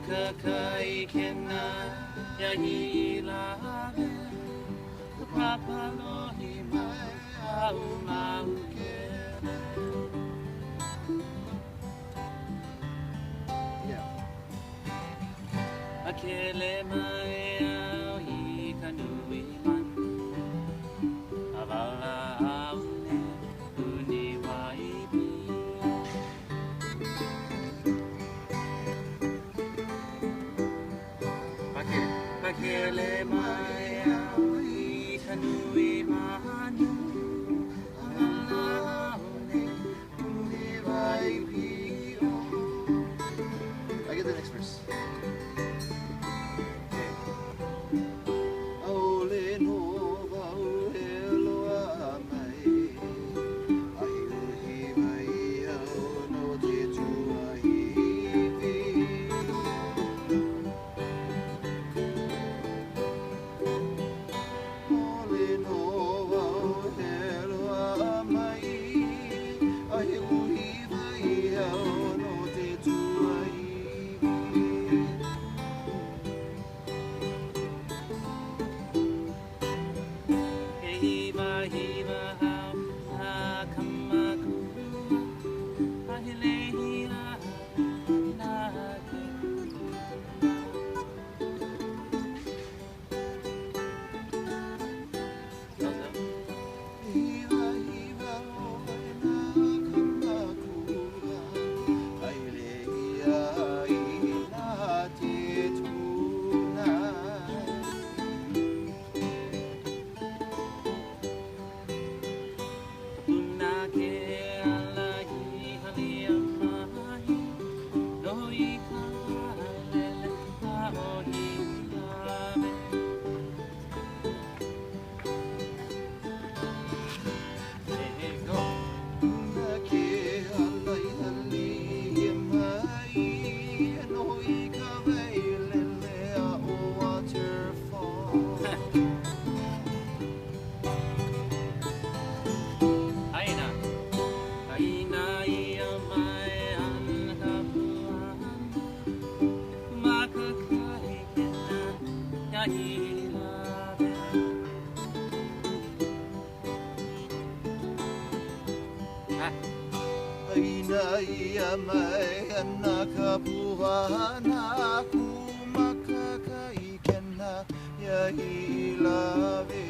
Kumakakaikena ia ilawe. Ka papalohi mai au maukele. Yeah. Akele mai au i ka nui manu. Avala au ne uni waipi. Pakele mai au i ka nui manu. Avala au ne uni waipi. I get the next verse. Aole no wau e loa mai, a he uhi mai au no te tuahiwi. Ole no wau e loa mai, a he uhi mai au no te tuahiwi. He hiwa hiwa hau a kamakua. A hele hila na ke Hiwa hiwa oe nā kamakua, ai le ia i nā te tuna. Puna ke ala i halia mai, no i ka lele a o hilawe. Hey, hey, go. Puna ke ala i halia mai, no i ka wailele a o waterfall. Aina. Aina ia mai ana ka puana. Makakai kena ia ilawe. Ah. Aina ia mai ana ka puana, kumakakaikena ia ilawe.